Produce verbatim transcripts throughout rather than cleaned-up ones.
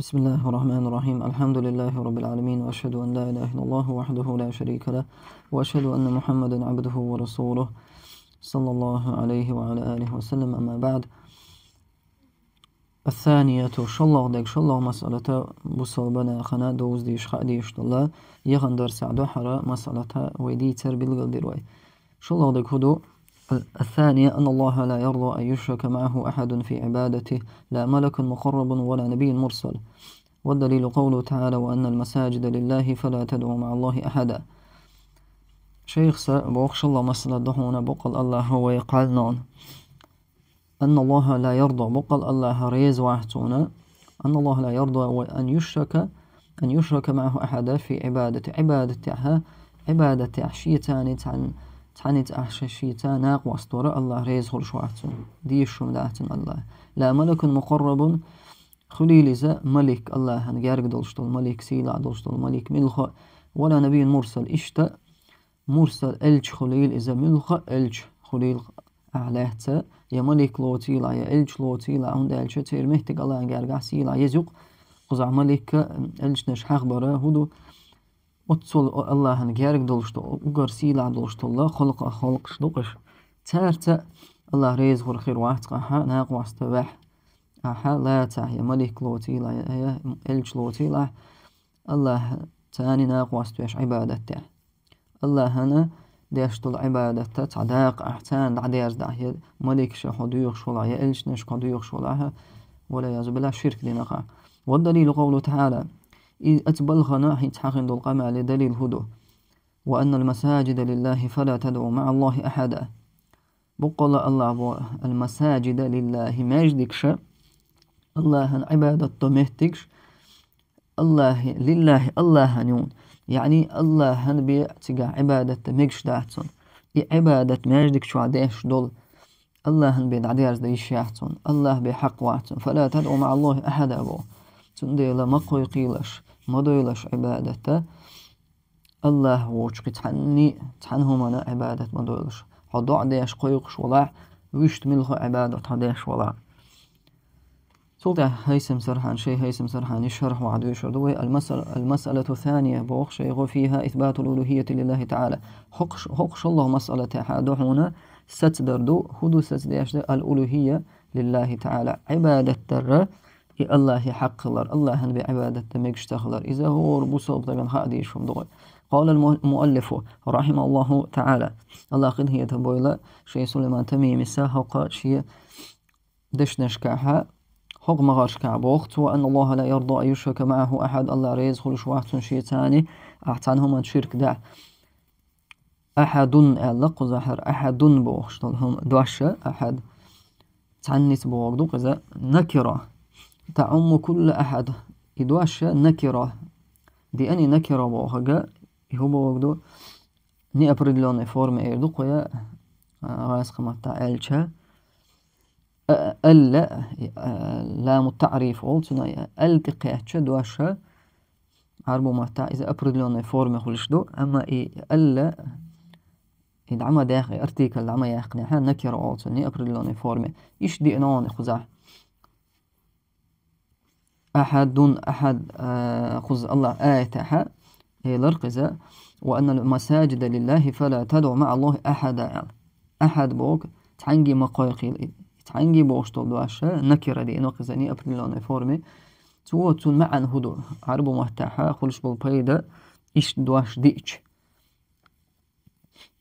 بسم الله الرحمن الرحيم. الحمد لله رب العالمين، وأشهد أن لا إله إلا الله وحده لا شريك له، وأشهد أن محمدا عبده ورسوله، صلى الله عليه وعلى آله وسلم. أما بعد. الثانية, шоллагӀа дег, шоллагӀа масъалата бусалба нахана довза дезаш, хаа дезаш дола, яхандарца духьара масъалата вай дийцар билгалдир вай. ШоллагӀа дег хӀу ду? الثانية أن الله لا يرضى أن يشرك معه أحد في عبادته، لا ملك مقرب ولا نبي مرسل. والدليل قوله تعالى: وأن المساجد لله فلا تدعوا مع الله أحدا. Шайхас боху шоллагӀа масъала ду хьуна, боккъал АллахӀа вай кхалнон. أن الله لا يرضى, боккъал АллахӀ реза вац цунна. أن الله لا يرضى أن يشرك، أن يشرك معه أحدا في عبادته. Ӏибадатехь, Ӏибадатехь шеца цхьан-, цхьаьнца ахь шеца накъост вар АллахӀ реза хуьлуш вац цунна. Дезаш хӀума дац цунна АллахӀ. لا ملك مقرب, хуьлийла иза малик, АллахӀан герга долуш долу малик, сийлахь долуш долу малик муьлхха а, ولا نبي مرسل, иштта мурсал элча хуьлийла иза, муьлхха а элча хуьлийла ахь лаьцна, я малик лоцийла, я элча лоцийла, хӀунда аьлча церан меттиг АллахӀан гергахь сийлахь еза юкъа, кхузахь малик а, элчанаш хьахбар а хӀу ду, оццул АллахӀан герга долуш долу, уггар сийлахь долуш долу халкъ, халкъаш ду-кх уьш. Цаьрца АллахӀ реза хуьлур хир вац-кх ахь накъост ваьхьа, ахь лацахь, я малик лоцийла, я, я элча лоцийла ахь, АллахӀ царна накъост веш Ӏибадатехь. АллахӀана деш долу Ӏибадатта цхьа дакъа ахь царна дӀадерзадахь, я маликашка хьо доьхуш валахь, я элчанашка хьо доьхуш валахь, والعياذ بالله, ширк динарг ахь. والدليل قوله تعالى. И оцу балхана хӀинца хьахийна долу къамелан далил хӀу ду? وأن المساجد لله فلا تدعوا مع الله أحدا. Боккъала АллахӀа боху: المساجد لله, маьждигаш, АллахӀан Ӏибадат до меттигаш, АллахӀи, лиллахӀи, АллахӀан ю. Яъни АллахӀан бен цигахь Ӏибадат дан мегаш дац цунна. И Ӏибадат маьждиг чохь деш долу АллахӀан бен дӀадерзадан йиш яц цунна. АллахӀ бен хьакъ вац цунна. فلا تدعوا مع الله أحدا боху. Цундела ма кхойкхийла аш, ма дойла аш Ӏибадат АллахӀ воцчу кхин цхьанний, цхьана хӀуманна Ӏибадат ма дойла аш. Хьо доӀа деш кхойкхуш валахь, вуьшта муьлхха а Ӏибадат хьо деш валахь. Цул тӀаьхьа Хьайсам Сархьан, шайх Хьайсам Сархьан шархь вахь дуьйцур ду вай: المسألة، المسألة الثانية, боху шайхо, فيها إثبات الألوهية لله تعالى. ХӀокху ш-, хӀокху шоллагӀа масъалатехь ду хьуна сацдар ду, хӀу ду сацдеш дан, الألوهية لله تعالى. Ӏибадат дар и АллахӀе хьакъ хилар, АллахӀан бен Ӏибадат дан мегаш ца хилар. Иза хӀора бусалба стагана хаа дезаш хӀума ду вай. قال الم-، المؤلف رحمه الله تعالى. АллахӀ къинхетам бойла шайх Сулайман Тамимис хӀокху шен дешнашкахь, хӀокху магӀаршкахь боху цо: أن الله لا يرضى أن يشرك معه أحد, АллахӀ реза хуьлуш вац цунна шеца цхьанний ахь цхьана хӀуманна ширк дахь. أحد аьлла кхузахьара, أحد бохуш долу хӀума, дош а, أحد, цхьанница бохург ду-кх иза, نكرة, تعم كل أحد. И дош а نكرة, деана и نكرة бохург, и хӀун бохург ду? Неопределённой форме эр ду-кх я, а, гӀазкхийн маттахь аьлча. А, الل, а, لام التعريف олу цунах, الل тӀекхаьчча дош а, Ӏарбу маттахь иза определённой форме хуьлуш ду, амма и الل, и дӀа ма даьккхи, артикль дӀа ма яьккхинехь, نكرة олу цунах, неопределённой форме. Иштта деана хьуна кхузахь. أحد, أحد, а, кхуза АллахӀа аятехь элира-кх иза: وأن المساجد لله فلا تدعوا مع الله أحدا аьлла. أحد боху, цхьаьнгге ма кхойкхийла. Цхьаьнгге бохуш долу дош а نكرة деана-кх иза, неопределённой форме. Цо цунна маьӀна хӀу ду? Ӏарбу маттахь хуьлуш болу пайда, иштта дош диъча.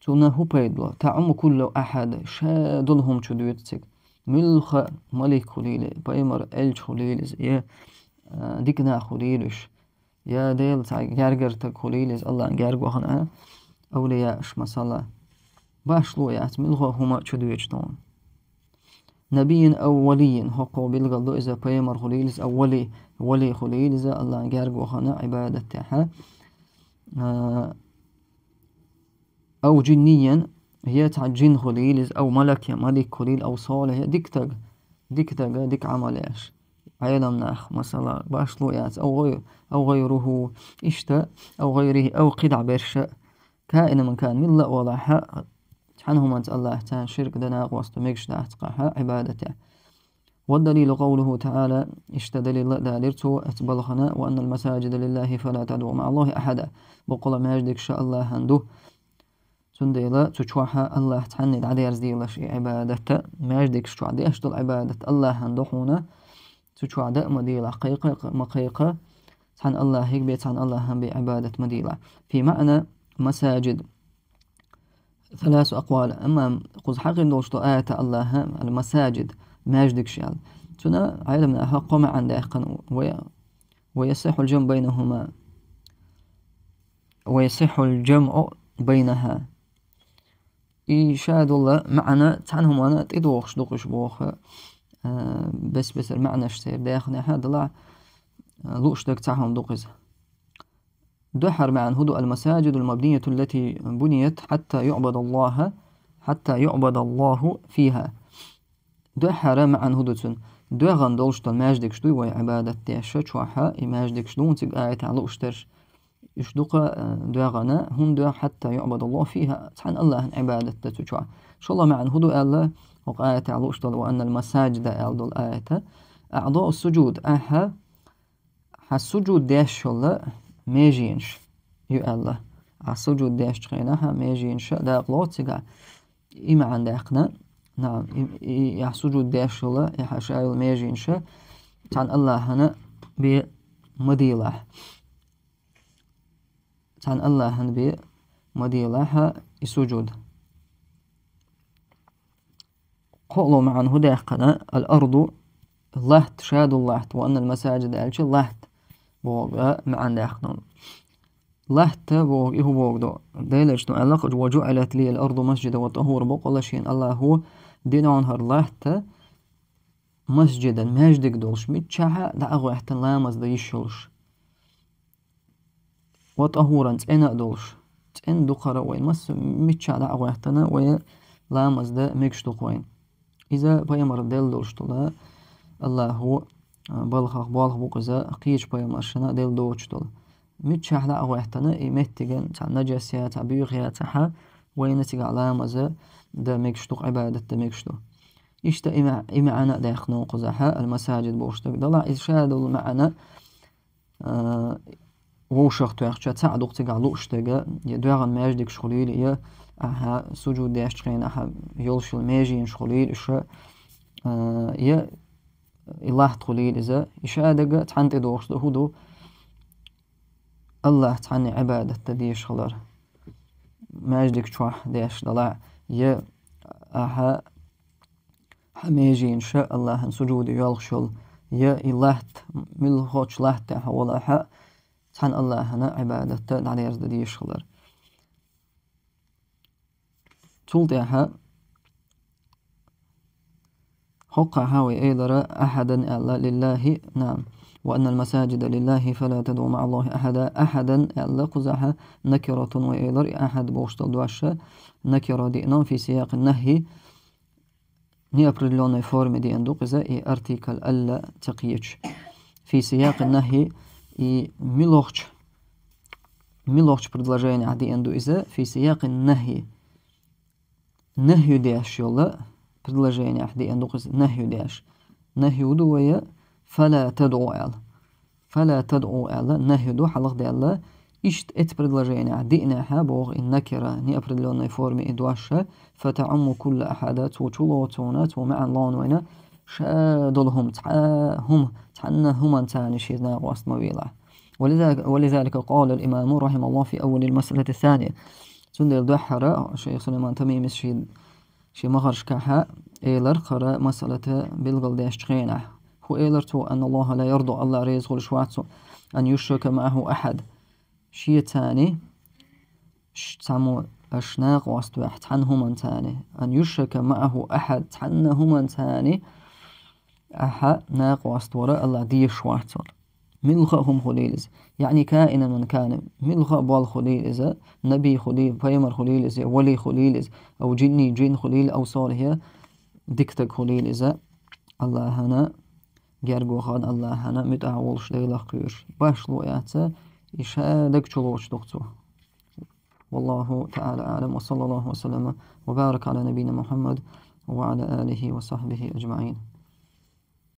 Цунна хӀун пайда ло? تعم كل أحد, ша долу хӀума чу доьду цига. Муьлхха а малик хуьлийла, пайхамар, элча хуьлийла иза, я, а, дика нах хуьлийла уьш, я Делан цхьа гергара стаг хуьлийла иза, АллахӀан герга вахана, а, авлияаш, масала. Башхало яц, муьлхха а хӀума чу доьдуш ду хьуна. نبي أو ولي, хӀокхо билгал ду иза, пайхамар хуьлийла иза, أو ولي, вали хуьлийла иза, АллахӀан герга вахана Ӏибадатехь. А, أو جنيا, я цхьа джин хуьлийла иза, أو ملك, я малик хуьлийла, أو صالح, я дика стаг, дика стаг, дика Ӏамал еш. Ӏелам нах, масала, башхало яц, أو غير-, أو غيره, иштта, أو غيره, أو кхидӀа берш а, كائنا من كان, милла а валахь, цхьана хӀуманца АллахӀца ширк дан накъост ду мегаш дац-кх ахь Ӏибадатехь. والدليل قوله تعالى, иштта далил а далира цо оцу балхана: «وأن المساجد لله فلا تدعوا مع الله أحدا». Боккъала маьждигаш Аллахьан ду. Цундела цу чохь Аллахь цхьанна дӀадерзаделаш и Ӏибадат, маьждигаш чохь деш долу Ӏибадат Аллахьан ду хьуна, цу чохь дан а ма делахь, кхайкха а ма кхайкха, цхьана Аллахьига бен, цхьана Аллахьан бен Ӏибадат ма делахь. في معنى مساجد ثلاث أقوال. Амма кхуза хьахийна долуш долу аят Аллахьа ал-масаджид, маьждигаш аьлла. Цуьнан Ӏеламнаха кхо маьӀна даьккхина: «ويصح الجمع بينهما، ويصح الجمع بينها». И ша долу маьӀна цхьана хӀуманна тӀедогӀуш ду-кх уьш боху, а, бес-бесара маьӀнаш церан даьхнехь а далахь, а, лууш дерг цхьа хӀума ду-кх иза. Дуьххьара маьӀна хӀун ду: «المساجد المبنية التي بنيت حتى يعبد الله، حتى يعبد الله فيها». Дуьххьара маьӀна хӀун ду цуьнан? ДоьгӀна долуш долу маьждигаш дуй вай Ӏибадат деш чохь, и маьждигаш дуй цига аятехь лууш дерш. Уьш ду-кх, э, доьгӀна, хӀунда доьгӀна? «حتى يعبد الله فيها», цхьана Аллахьан Ӏибадат дан цу чохь. ШолгӀа маьӀна хӀун ду аьлла, хӀокху аятехь лууш долу: «وأن المساجد», аьлла долу аят. «أعضاء السجود», ахьа хьан сужуд деш йолу меженаш ю аьлла. Ахьа сужуд дешчу хенахь меженаш дакъалоцу цигахь. И маьӀна даьккхина. Наам, и, и, и ахьа сужуд деш йолу, и хьан ша йолу меженаш цхьана Аллахьана бен ма делахь. Цхьана Аллахьана бен ма делахь и сужуд. КхоалгӀа маьӀна хӀун даьккхина? Ал-арду, латта, ша долу латта, ва аннал масаджида аьлча латта бохург маьӀна даьккхина. Латта бохург и хӀун бохург ду? Делан Элчано аьлла-кх: «Ва жуӀилат лиял арду масджидан ва тӀахура», боккъала шена Аллахьо дина хӀара латта масджидан, маьждиг долуш, миччахьа дӀа а гӀоьттина ламаз дан йиш йолуш. Ва тӀахуран, цӀена а долуш. ЦӀена ду-кх хӀара вайн, масса миччахь дӀа а гӀоьттина вай ламаз дан мегаш ду-кх вайн. Иза пайхамарна делла долуш долу, Аллахьо, а, балхах болх бу-кх иза, кхечу пайхамаршна делла доцуш долу. Миччахь дӀа а гӀоьттина, и меттиган цхьа нажас яцахь, буьйха яцахь, вайна цигахь ламаз дан мегаш ду-кх, Ӏибадат дан мегаш ду. Иштта и ма-, и маьӀна а даьккхина кхузахь, ал-масаджид бохуш дерг. Далахь иза ша долу маьӀна, а, вовшах тоьхча, цхьаъ ду-кх цигахь лууш дерг, я доьгӀна маьждигаш хуьлийла, я ахьа сужуд дешчу хенахь йолуш йолу меженаш хуьлийла уьш, а, я и латта хуьлийла иза. И ша дерг цхьаьна тӀедогӀуш ду, хӀун ду? Аллахь цхьанна Ӏибадат дан дезаш хилар. Маьждиг чохь деш далахь, я ахьа хьан меженаш Аллахьан сужуде йоьлхуш йолу, я и латта, муьлххачу латтехь волахь, цхьана Аллахьана Ӏибадат дан дӀадерза дан дезаш хилар. Цул тӀаьхьа хӀокхахь вай элира ахьадан аьлла, лиллахьи, наам. «Ва аннал масаджида лиллахьи, фала тадъу маӀаллахьи ахьада». Ахьадан аьлла кхузахь, накиратун вай элира, и ахьад бохуш долу дош накира деана, фи сиякъи нахьи, неопределённой форме деана ду-кх иза, и артикль «алла» ца кхеташ. Фи сиякъи нахьи, и муьлххачу, муьлххачу предложенехь деана ду иза, фи сиякъи нахьи. Нахью деш йолу предложенехь деана ду-кх иза, нахью деш. Нахью ду вай, фала тадъу аьлла. Фала тадъу аьлла, нахью ду хьалха даьлла. Иштта эцу предложенехь деанехь боху и накира, неопределённой форме и дош, фатаъумму кулла ахьада, цо чулоцуна, цо маьӀна лоцуна вайна, ша долу хӀума, цхьа хӀума, цхьанна хӀуманца шен накъост ма велахь. ولذلك، ولذلك قال الإمام رحمه الله في أول المسألة الثانية. Цундела дуьххьара шайх Сулайман Тамимис шен, шен махаршкахь элира хӀара масъалат билгалдешчу хенахь. ХӀун элира цо? «Анна Аллаха ла ярда», Аллахь реза хуьлуш вац цо, «ан юшрака маӀаху ахьад». Шеца ш-, цхьаммо аш накъост вехь цхьана хӀуманца. «Ан юшрака маӀаху ахьад», цхьанна хӀуманца ахьа накъост вара Аллахь дезаш вац цунна. Муьлхха а хӀума хуьлийла иза. Яъни каинан ман кана. Муьлхха а болх хуьлийла иза, наби хуьлийла, пайхамар хуьлийла иза, вали хуьлийла иза, ав жинни, жин хуьлийла, ав солихьи, дика стаг хуьлийла иза. Аллахьана герга вахана, Аллахьана муьтӀахь волуш, Делах кхоьруш. Башхало яц, и ша дерг чулоцуш ду-кх цо. والله تعالى أعلم، وصلى الله وسلم وبارك على نبينا محمد وعلى آله وصحبه أجمعين.